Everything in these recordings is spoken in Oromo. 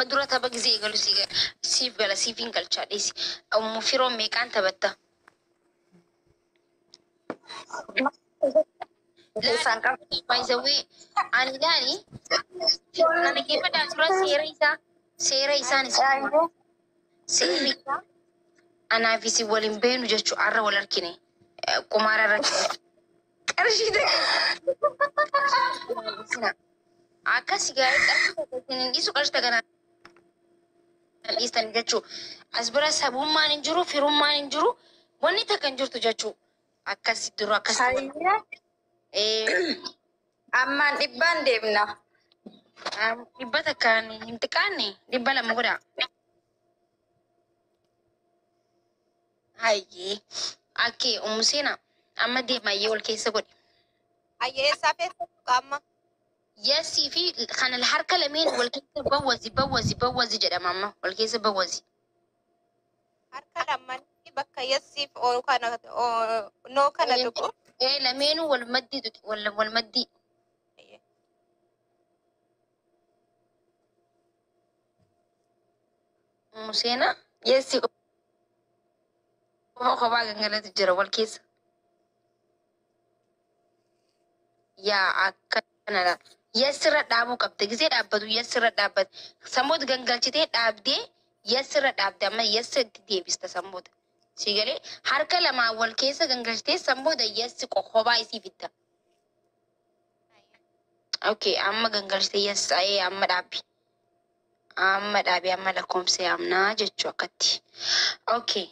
Amma dura tapha gisee eegalu siif gala, siif hin galchaa dhiisi. Ummu Firoo, meeqaan taphatta? Keessaan qabu. By the way, ani ilaali, na dhaggeeffadhaa, dura seera isaa, seera isaan isin seerri isaa anaaf isin waliin beenu jechuu, har'a wal argine qumaara irratti. Qarshii takka akkas gaarii, qarshii takka isin hin dhiisu, qarshii takka naan dhiistan jechuu. As bira sabummaan hin jiru, firummaan hin jiru, wanni takka hin jirtu jechuu. Akkas dura akkas. Hayyee. Ammaan dhibbaan deemna. 100n hin xiqqaanne, 200 godhaa. Hayyee. Akkee Ummu Seenaa, amma deemayyee wal keessa godhi. Ayyee, eessaa feessa amma? Yesii fi kana harka lameen wal keessa bawwazi, bawwazi, bawwazi jedhama, amma wal keessa bawwazi. Harka lamanii bakka yessiif oo kana noo kana tuqu. Ee, lameenuu wal maddii tuqi, wal maddii. Ayyee. Ummu Seenaa, yesii qofa kophaa gangalatu jira wal keessa. Yaa, akkanadha. Yesirra dhaabuu qabda. Gisee dhaabbatu yesirra dhaabbate. Sammoota gangalchitee dhaabdee yesirra dhaabde, amma yessa itti deebista sammoota. Si galee? Harka lamaan wal keessa gangalchitee sammoota yessi kophaa isii fidda. Okay, amma gangalchitee yes ayee, amma dhaabbi. Amma dhaabi, amma lakkoomsa yaamnaa jechuu akkatti. Okay,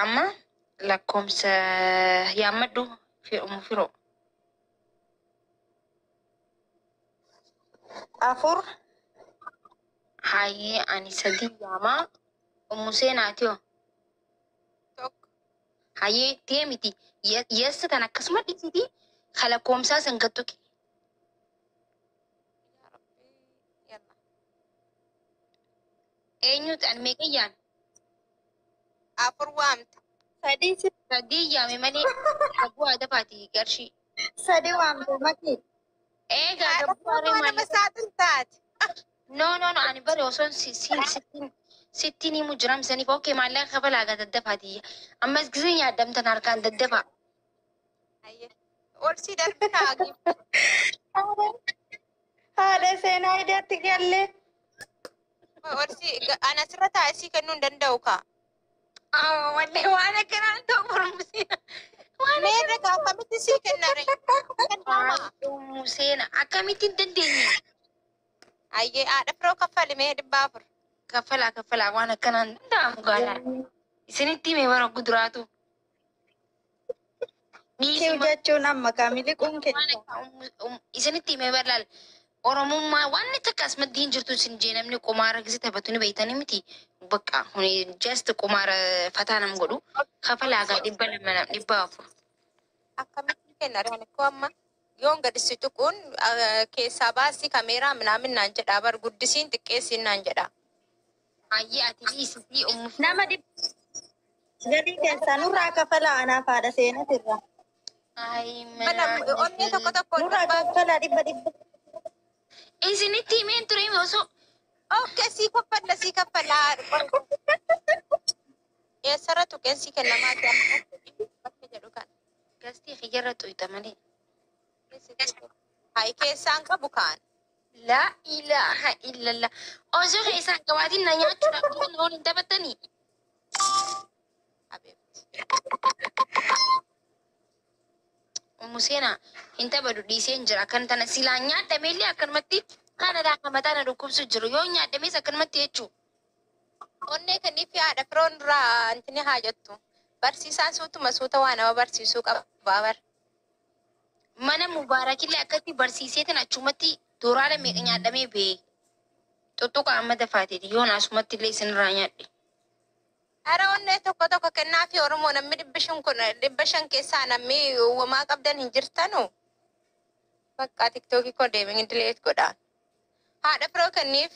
amma lakkoomsa yaammadhu, Ummu Firoo. 4. Hayyee, ani sadii yaamaa. Ummu Seenaati hoo? 1. Hayyee, deemiti. Yessa tan akkasuma dhiisiti ka lakkoomsaa san gad tuqi. Yaa Rabbi. Yalla. Eenyuti, ani meeqa yaame? 4 waamta. Sadii. Sadii yaame malee gabbuu adafaati qarshii. Sadii waamte maki. Eegaa Haadha gabbuu haree nama maallaqa. saaxil taate. No, no, no, ani bare osoon sittiin sittiin himu jiram saniif. Okay, maallaqa kafalaa gaa, daddafaati. Ammas gisee nyaadamtan harkaan daddafaa. Ayyee. Ol si darbinaa giifti. Haadha Seenaa ideetti galle. Ol si ana asirra taa'ee sii kennuu hin danda'u kaa. Ah, wallahi waan akkanaan ta'u mormuseena. Waan Meerre kaa, akkamitti sii kennare? Kennama. Ummu Seenaa, akkamitti hin dandeenye? Ayyee, haadha Firoo, kaffali mee 400. Kaffalaa, kaffalaa, waan akkanaan danda'amu gaalaa. Isinitti hime bara guduraatu. Dhiisi. Kiw jechuun amma kaamili quun waan keessa. akka isinitti hime bara, laal. Oromummaa waan takka as maddii hin jirtu isin jee, namni qumaara gisi taphatu ni beeytanii miti. Bakka kuni just qumaara fataa nam godhu. Kafalaa gaa, 200, 400. Akkamitti kennare ani koo amma? Yoon gadi si tuquun keessaa baasii kameeraa minaamin naan jedha bar, guddisiin xiqqeessiin naan jedha. Hayyee, ati dhiisitii Ummu. Nama dhibba galii keessaa nurraa kafalaa, anaaf haadha Seenatirra. Ay, Mana onnee tokko tokko Nurraa dhibbaa. kafalaa, dhibba dhibba. Isinitti himeen ture osoo. Okay, sii kaffalla, sii kaffalla. Eessarra tuqeen sii kennamaa amma bakka jedhu kana? Gastii kiyyarra xuyxa malee. Hayi, keessaan qabu kaan. Laa ilaaha illallah. Osoo keessaan qabaatiin na nyaachuudhaaf dhufu na waliin taphattanii. Abeebti. Ummu Seenaa, hin taphatu, dhiiseen jira. Akkan tana silaa nyaadhameellee akkanumatti kana lafa mataa na dhukkubsu jiru. Yoo nyaadhamees akkanumatti jechuu. Onnee kaniif haadha Firoon duraa antini haa jettu. Barsiisaan suutuma suuta waa nama barsiisuu qaba bar. Mana Mubaarakillee akkatti barsiiseetin achumatti dooraala meeqa nyaadhamee bee. Tuttuqa amma dafaateeti yoon asumatti illee isinirraa nyaadhe. Ara onnee tokko tokko kennaa fi Oromoo, namni 500 kun 500 keessaa namni uumamaa qabdan hin jirtanu. Bakka TikTokii koo deemee delete godhaa. Haadha Firoo kenniif.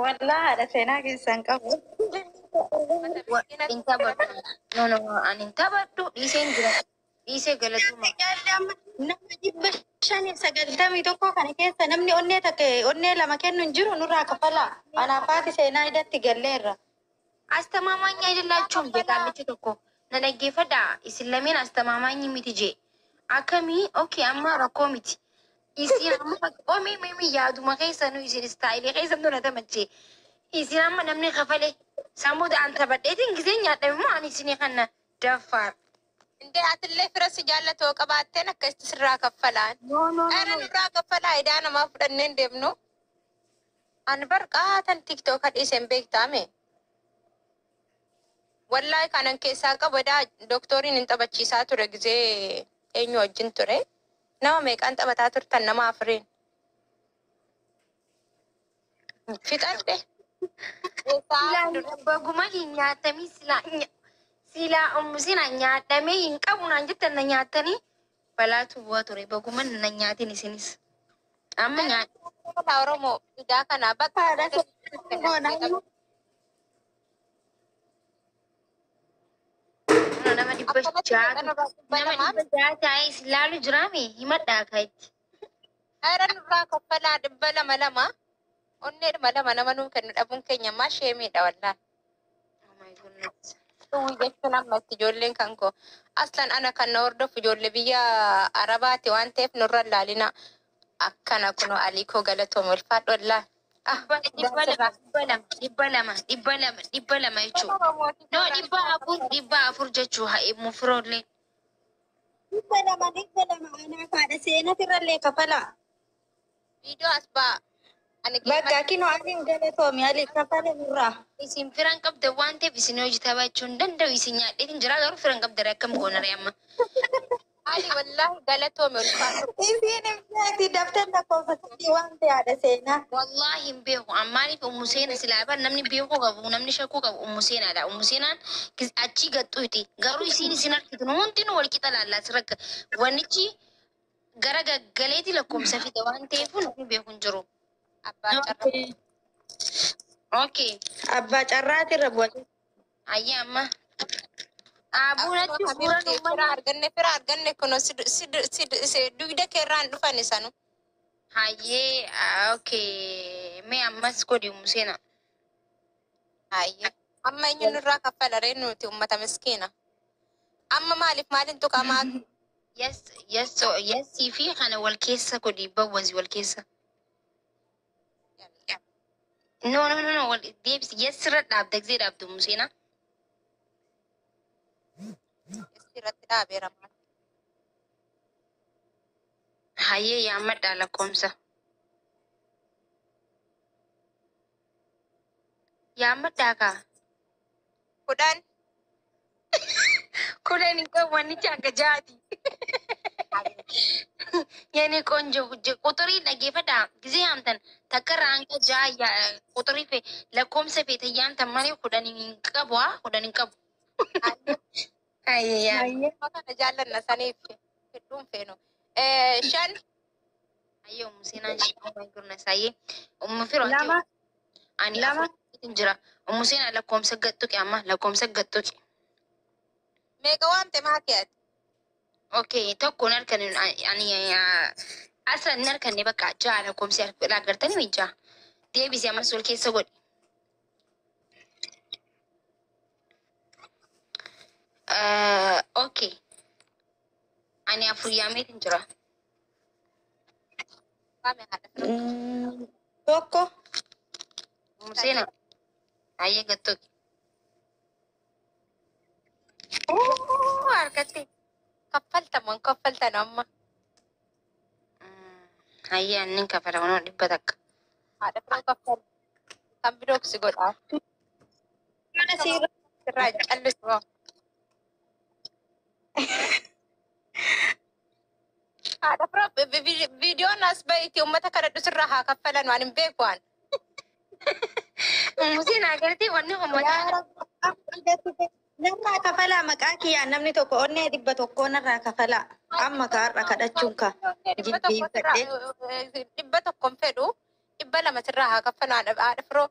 Wallaa haadha Seenaa keessaan qabu. Hin taphadhu. No, no, ani hin taphadhu, dhiiseen jira. Dhiisee galatuma. Nama 591 kana keessa namni onnee takka onnee lama kennu hin jiru nurraa kafalaa. Anaaf haati seenaa idatti galleerra. አስተማማኝ አይደላችሁም። ጀቃልች tokko na dhaggeeffadhaa isin lameen አስተማማኝ miti jee akkamii okay amma rakkoo miti isin amma qoomii mimi yaaduma keessanuu isin istaayilii keessanuu na tamachee isin amma namni kafale sammuu an taphadheetiin gisee nyaadhame moo ani isinii kana daffaar. Indee atillee fira si jaallatoo qabaatteen akka itti sirraa kaffalaan. No no Ara nurraa kaffalaa idaa namaa fudhannee hin deemnu. Ani barqaatan tiktoka dhiiseen beektaame. Wallaahi kanan keessaa qabu edaa dooktoriin hin taphachiisaa ture gizee eenyu wajjin ture. Nama meeqaan taphataa turtan nama afuriin. Fixadhe. Silaa baguma hin nyaatamii silaa silaa ummusina nyaadhamee hin qabu naan jettan na nyaatanii balaatu bu'aa ture baguma na nyaatin isinis. Amma nyaadha. Oromoo idaa kana bakka Haadha seenaa Nama 600 nama 600 taa'ee isin laalu jiraame himadhaa kaayitti. Ayira nurraa kaffalaa 200 lama. Onnee 200 nama nuu kennu dhabuun keenya ammaa sheemiidha wallaahi. Oh my goodness. Duwwii jechuun ammatti ijoolleen kan koo aslan ana kan na hordofu ijoollee biyya Arabaati waan ta'eef nurra laalina. Akkana kunoo alii koo galatoome ulfaadhu wallaahi. 200 200 200 200 200 jechuudha. No 400 400 jechuu haa mufiroollee. 200 200 anaaf haadha seenatirrallee kafalaa. Viidiyoo as ba'a. Ani Bakka kinoo aliin galatoomi ali kafale nurraa. Isin firan qabda waan ta'eef isin hojii taphachuu hin danda'u isin nyaadheetiin jira garuu firan qabda akkam goonare amma. Ali wallaahi galatoome ulfaadhu. Isiin hin beekti daftar lakkoofsa sadii waan ta'e haadha seenaa. Wallaahi hin beeku ammaaniif ummu seena silaa bar namni beekuu qabu namni shakkuu qabu ummu seenaadha. Ummu seenaan achii gaxxuuti garuu isiin isin argitu hundinuu wal qixa laallaa sirra wannichi gara gaggaleeti lakkoofsa fide waan ta'eef namni beeku hin jiru. Abbaa carraa. Okay. Abbaa carraatirra bu'a. Ayyaa amma. Abuunatti Fira suuraan uummanni. arganne fira arganne kunoo si dugda keerraan dhufan isanu. Hayyee okay mee ammas godhi ummu seena. Hayyee. Amma eenyu nurraa kaffala ree nuti uummata miskiina. Amma maaliif maaliin tuqamaa? Yes yes yesii fi kana wal keessa godhi bawwazi wal keessa. No no no no wal deebisi yes irra dhaabda gisee dhaabdu ummu seena. Irratti dhaabeera maal. Hayyee yaammadhaa lakkoomsa. Yaammadhaa kaa. 10. 10 hin qabu wannichi akka jaati. የኔ ቆንጆ ቁጥሪ dhaggeeffadhaa gisee yaamtan takka irraa hanga ja'a quxurii fe lakkoomsa feete yaamtan malee 10 hin qabu haa 10 hin qabu. Hayyee yaam. Amma kana jaallanna saniif hedduun feenu. 5. Hayyee ummu seenaan ishee oh my goodness hayyee ummu firoo Lama. ani Lama. afur jira ummu seenaa lakkoomsa gattuqe amma lakkoomsa gattuqe. Meeqa waamte maakii ati? Okay tokkoon harkan ani asa hin harkanne bakka ja'a lakkoomsi agartanii ja'a deebisi ammas wal keessa godhi. Okay ani afur yaameetiin jira. Waame haadha firoo. 1. Seena hayyee gattuqe. Harkatti. Kaffaltaman kaffaltan amma. Hayyee annin kafala kunoo 100. Haadha firoo kaffal. Kan birooksi godhaa. Mana siirra. Sirraa callisu. Haadha firoo viidiyoon as bahiiti uummata kadhadhu sirraa haa kaffalan waan hin beeku waan. Ummu seenaa agartee wanni uummata. Narraa kafalaa maqaa kiyyaan namni tokko onnee 100 narraa kafalaa. Amma kaarra kadhachuun ka. 100 100 fedhu 200 sirraa haa kaffalu haadha firoo.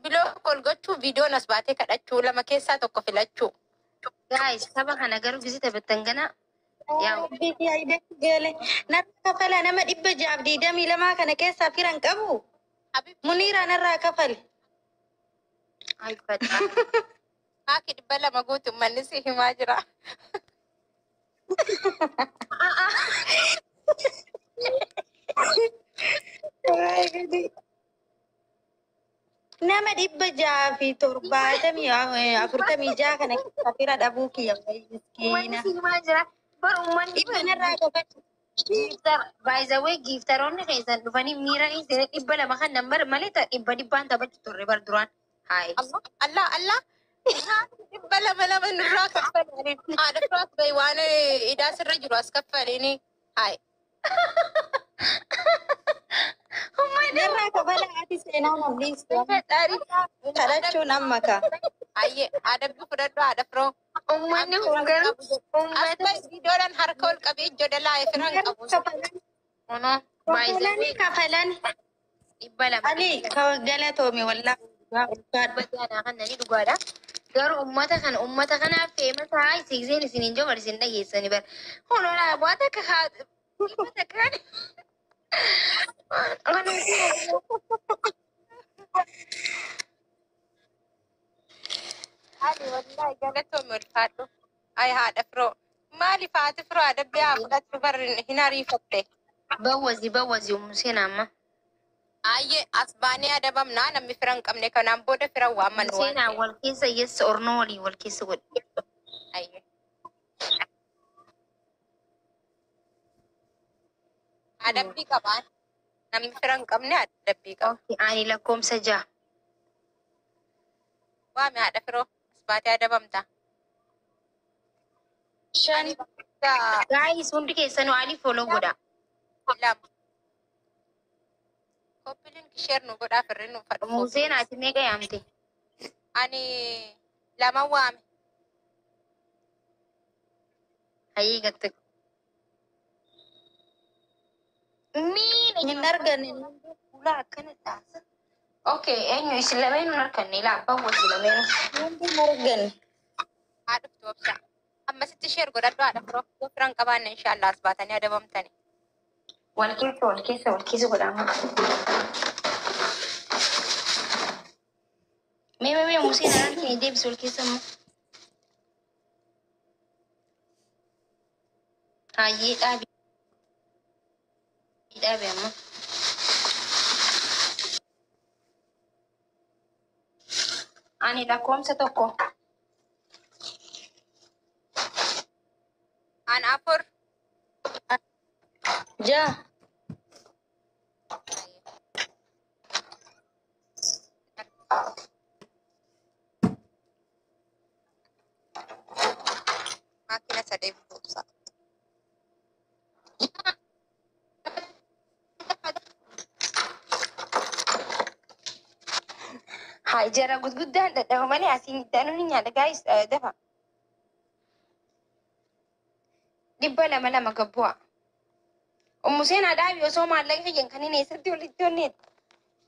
Biloo ol gochuu viidiyoon as baatee kadhachuu lama keessaa tokko filachuu. Guys, tapha kana garuu gisee taphattan gana Yaa Rabbi yaadatti gale. Narra kafala nama 622 kana keessaa firan qabu. Habibti Muniira narraa kafale. Ay fadhaa. Maaki 200 guutu manni si himaa jira. Nama 670, 46 kana keessaa fira dhabuu kiyya Uummanni miskiina. si himaa jira. Bar uummanni 100 narraa kafale. Gifter by the way, gifteroonni keessan dhufanii miira dhiisanii 200 kan nambar malee dhibba dhibbaan taphachuu turre bar duraan. Hayi. Allah Allah Allah. 200 lama nurraa kaffalanii. Haadha firaas bahi waan idaa sirra jiru as kaffalini. Hayi. Narraa kafala ati seenaa nam dhiistu. Fadhaari. Kadhachuun amma ka. Ayyee adabbii fudhadhu haadha firoo. Uummanni kun garuu As uummata bahi viidiyoodhaan harka ol qabee ijoo laayee firaan qabu. Kafalan. Kunoo by the Kafalani way kafalani. 200 Ali galatoomi wallaahi. Dhibba jaanaa kan nani dhugaadha. Garuu uummata kana uummata kanaaf feema ta'a isiin isin hin jiru isin dhageessani bara. Kunoo laa waan takka haa dhibba takka kan. Waan Ali wallaahi galatoomi ulfaadhu. Ay haadha firoo. Maaliif haati firoo adabbii haa fudhattu barri hin ariifatte? Bawwazi bawwazi umuseen amma. Ayyee as baanee adabamnaa namni fira hin qabne kanaan booda fira waammannu waan Seenaa ta'eef. wal keessa yes or no walii wal keessa godhe. Ayyee. Adabbii qabaan. Namni fira hin qabne adabbii qaba. Okay, ani lakkoomsa 6. Waami haadha firoo as baatee adabamta. 5. Guys, hundi keessanuu Ali follow godha. 2. Copy link share nu godhaa firri nu fadhu. Museen ati meeqa yaamte? Ani lama waame. Hayyee gatte. Miina Hin arganne. Fuula akkana taasa. Okay, eenyu isin lameenuu hin arganne ilaa abbaan wajji lameenuu. Hundi hin arganne. Haa dhuftu obsa. Ammasitti share godhadhu haadha firoo. Yoo fira hin qabaanne inshaallah as baatanii adabamtani. Wal keessa wal keessa wal keessa godhama. Mee mee mee Museen anaan keenya deebisi wal keessa immoo. Hayyee dhaabi dhaabi amma. Ani lakkoomsa 1. An 4. 6. Ayyee. Maakina sadee obsa. Haa jara gurguddaan dadhaba malee asiin danuun ni nyaata gaayis dafa. 200 lama gabbu'a. Ummu seenaa dhaabi osoo maallaqa kiyyan kan inni eessatti walitti onneet.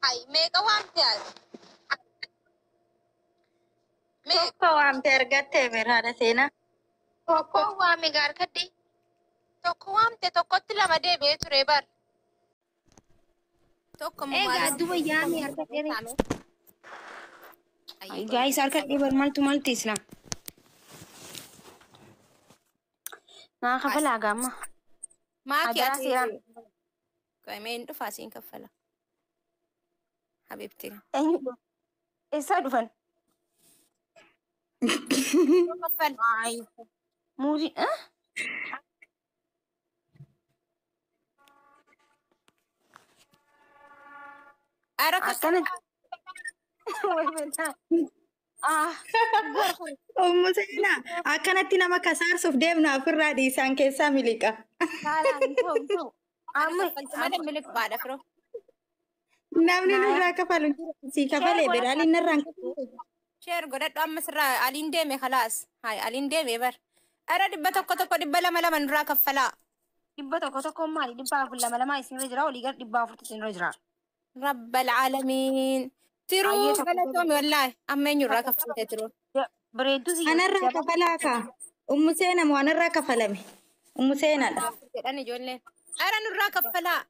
Ay meeqa waamte ati? Meeqa? 1 waamte argattee biraadha seenaa. 1 waame gaarkadde. 1 waamte tokkotti 2 deebi'ee ture bar. 1 Egaa duba yaame harkadhee. Gaayis harkadhee bar maaltu maaltu islaam. Naa kafalaa gaamma. Maaki Adaraa ati seeraan. Qo'amee hin dhufaa siin kaffala. Habibti. Eenyu eessaa dhufan? Kaffal. Muuzii. Ah? Ara Akkana. Way Ah. Ummu seenaa akkanatti nama kasaarsuuf deemna ofirraa dhiisaan keessaa miliqa. Saalaan hin ta'u hin ta'u. Amma malee miliq baadha firoo. Namni nurraa kafalu hin jiru. Sii kafalee biraaliin narraan kafalu. Share godhadhu amma sirraa aliin deeme khalaas. Hai aliin deeme bar. Ara 100 1 200 200 nurraa kaffalaa. 100 1 maali 400 2 2 isinirra jira olii gara 400 isinirra jira. Rabbal caalamiin. Tiruu Ayyee tokko galatoomi wallaahi. Amma eenyurraa kaffalte tiruu? Bareedduu si Anarraa kafalaa kaa. Ummu seenaa moo anarraa kafalame? Ummu seenaadha. Jedhan ijoolleen. Ara nurraa kaffalaa.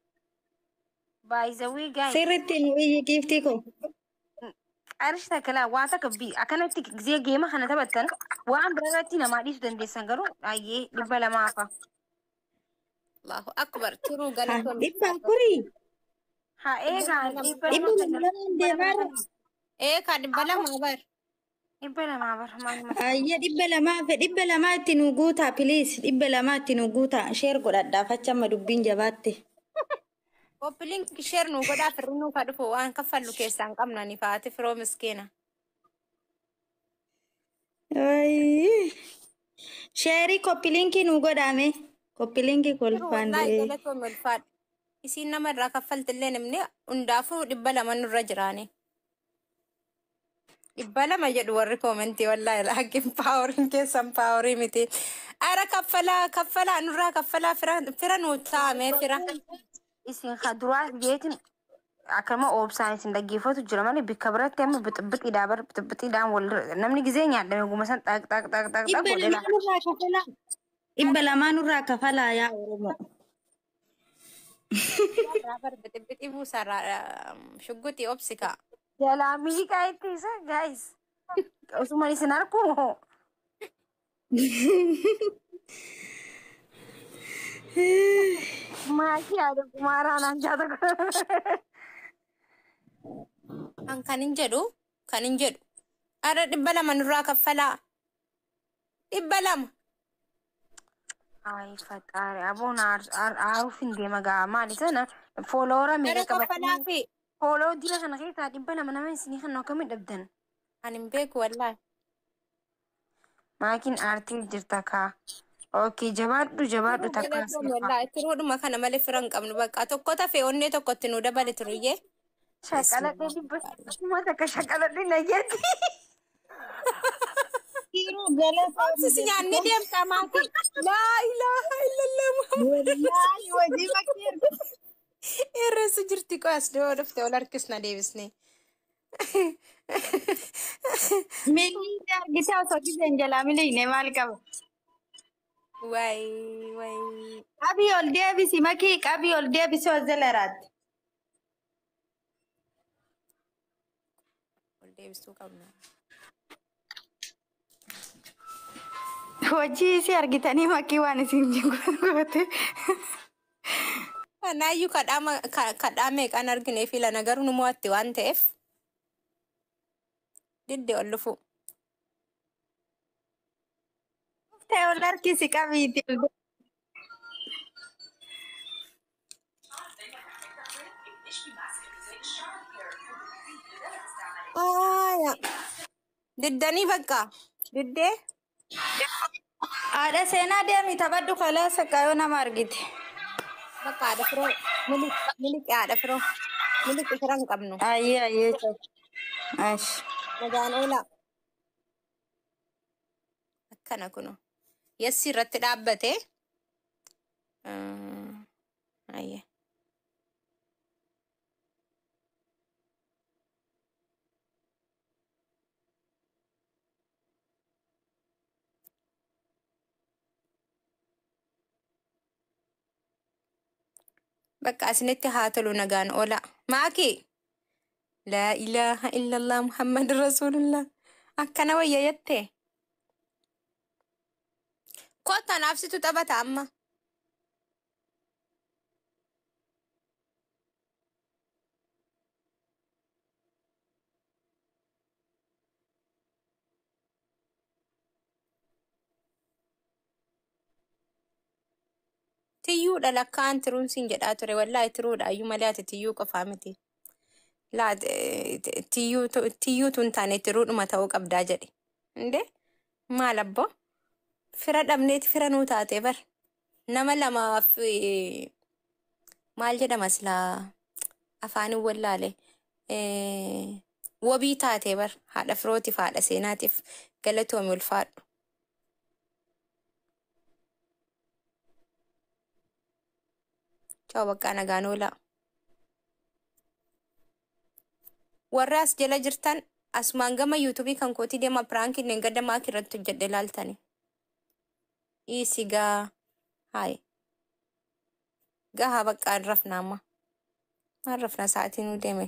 By the way guys. Sirriitti nu iyyi giiftii koo. Qarshii takka laa waan takka akkanatti gisee geema kana taphattan waan biraa irratti namaa dhiisuu dandeessan garuu baay'ee 200 hafa. Allahu akbar turuu galatoon. 400. Haa eegaa 200. 200 lamaan deemaarra. Ee kan 200 bar. 200 bar maal. Ayya 200 fe 200 itti nu guutaa please 200 itti nu guutaa share godhadhaaf achi amma dubbiin jabaatte. Copy link share nu godhaa firri nuuf haa dhufu waan kaffallu keessaa hin qabnu ani faati firoo miskiina. Sheerii copy linkii nu godhaame. Copy linkii kolfaan Wallaahi du'ee. galatoon ulfaadha. Isiin nama irraa kaffaltillee namni hundaafuu 200 nurra jiraani. 200 jedhu warri koomentii wallaahi laakiin paaworiin keessan paaworii miti. Ara kaffalaa kaffalaa nurraa kaffalaa fira nuu taa'ame fira. Isin duraa jeetin akkama oobsaan isin dhaggeeffatu jira malee bikka biratti amma bixibbixiidhaa bar bixibbixiidhaan wal namni gizee nyaadhame guma san xaaq xaaq xaaq xaaq xaaq 200 godhe laa. nurraa kafalaa. 200 nurraa kafalaa yaa Oromoo. Bar bixibixii buusarraa shugguxii obsika. Jalaa miiqaa itti isa guys. Osuma isin argu moo? Maakii haadha kumaaraa naan jaata. An kan hin jedhu kan hin jedhu. Ara 200 nurraa kaffalaa. 200. Ay faxaare aboon aaruuf hin deema gaa maali sana fooloora Ara meeqa kaffalaa qabatanii fi fooloo dila kana keessaa 200 nama isinii kan akkamiin dhabdan. Ani hin beeku wallaahi. Maakiin aartii jirta kaa. Okay jabaadhu jabaadhu takka Galatoon wallaahi turuudhuma kana malee fira hin qabnu bakka tokko tafee onnee tokkotti nu dabale turuyyee. Shaqaladhee dhibba kuma takka shaqaladhee nayyeetti. Yeroo galata. Obsi nyaannee deemtaa maakii. Laa ilaaha illallah Muhammad. Wallaahi hojii bakkee. Irreessu jirti qoy as dhiyoo dhufte ol harkisna deebisne. Milii argitee osoo giseen jalaa miliine maal qaba? Wayi wayi. Qabii ol deebisi makii qabii ol deebisi ol zeleraatti. Ol deebisuu qabna. Hojii isii argitanii makii waan isin goote. Kanaayyuu kadhaa meeqaan argine filana garuu nu mo'atti waan ta'eef didde ol dhufu. Ta'e ol harkisi qabiiti ol deebisi. Diddanii bakka diddee. Haadha seenaa deemi taphadhu kalaasa qaayoo nama argite. Bakka haadha firoo miliqi haadha firoo miliqi fira hin qabnu. Ayyee ayyee. Ash. Nagaan oolaa. Akkana kuno. Yessi irratti dhaabbate. Ayyee. Bakka asinitti haa tolu nagaan oola. Maaki. Laa ilaaha illallah Muhammad Rasuulullah. Akkana wayya jettee. Kottu anaaf situ taphata amma. Tiyyuudha lakkaa'an tiruun siin jedhaa ture wallaahi tiruudha ayyuu malee ati tiyyuu qofaa miti. Laa tiyyuutu hin taane tiruudhuma ta'uu qabdaa jedhe. Indee maal abboo fira dhabneeti fira nuu taate bar nama lamaaf maal jedhama silaa afaanin wallaale wabii taate bar haadha firootiif haadha seenaatiif galatoomi ulfaadhu. Ciao bakka nagaan oolaa. Warra as jala jirtan asumaan gama yuutuubii kan kootii deema piraankiin hin gadda maakii irratti hojjedhe laaltani. Dhiisi gaa. Hayi. Gahaa bakka hin rafna amma. Maal rafna sa'aatiin nu deeme.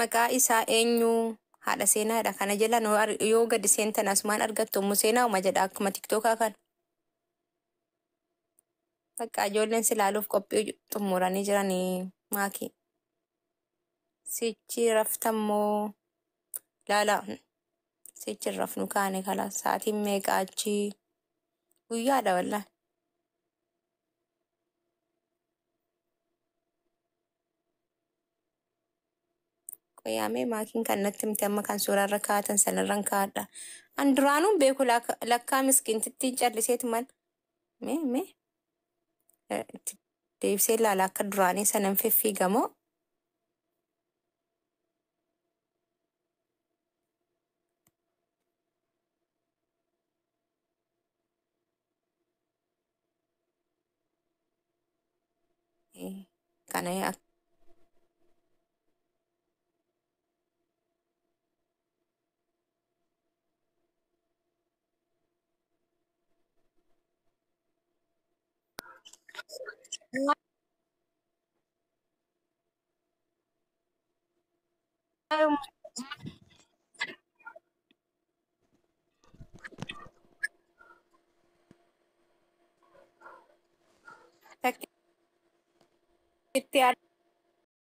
Maqaa isaa eenyu? Haadha seenaadha. Kana jala yoo gadi seentan asumaan argattu ummu seenaa uma jedha akkuma tiktookaa kana. Bakka ijoolleen si ilaaluuf qophii xumuranii jiranii maaki. Sichi raftammoo laala sichi hin rafnu kaane kala sa'aatiin meeqa achi guyyaadha wallaahi. Qoyaamee maakiin kan natti himte amma kan suuraarra kaa'atan sanarran kaa'adha. An duraanuun beeku lakkaa miskiintittiin calliseetu mal mee mee itti deebisee ilaala akka duraanii sanan fiffiigamoo. Kana akka itti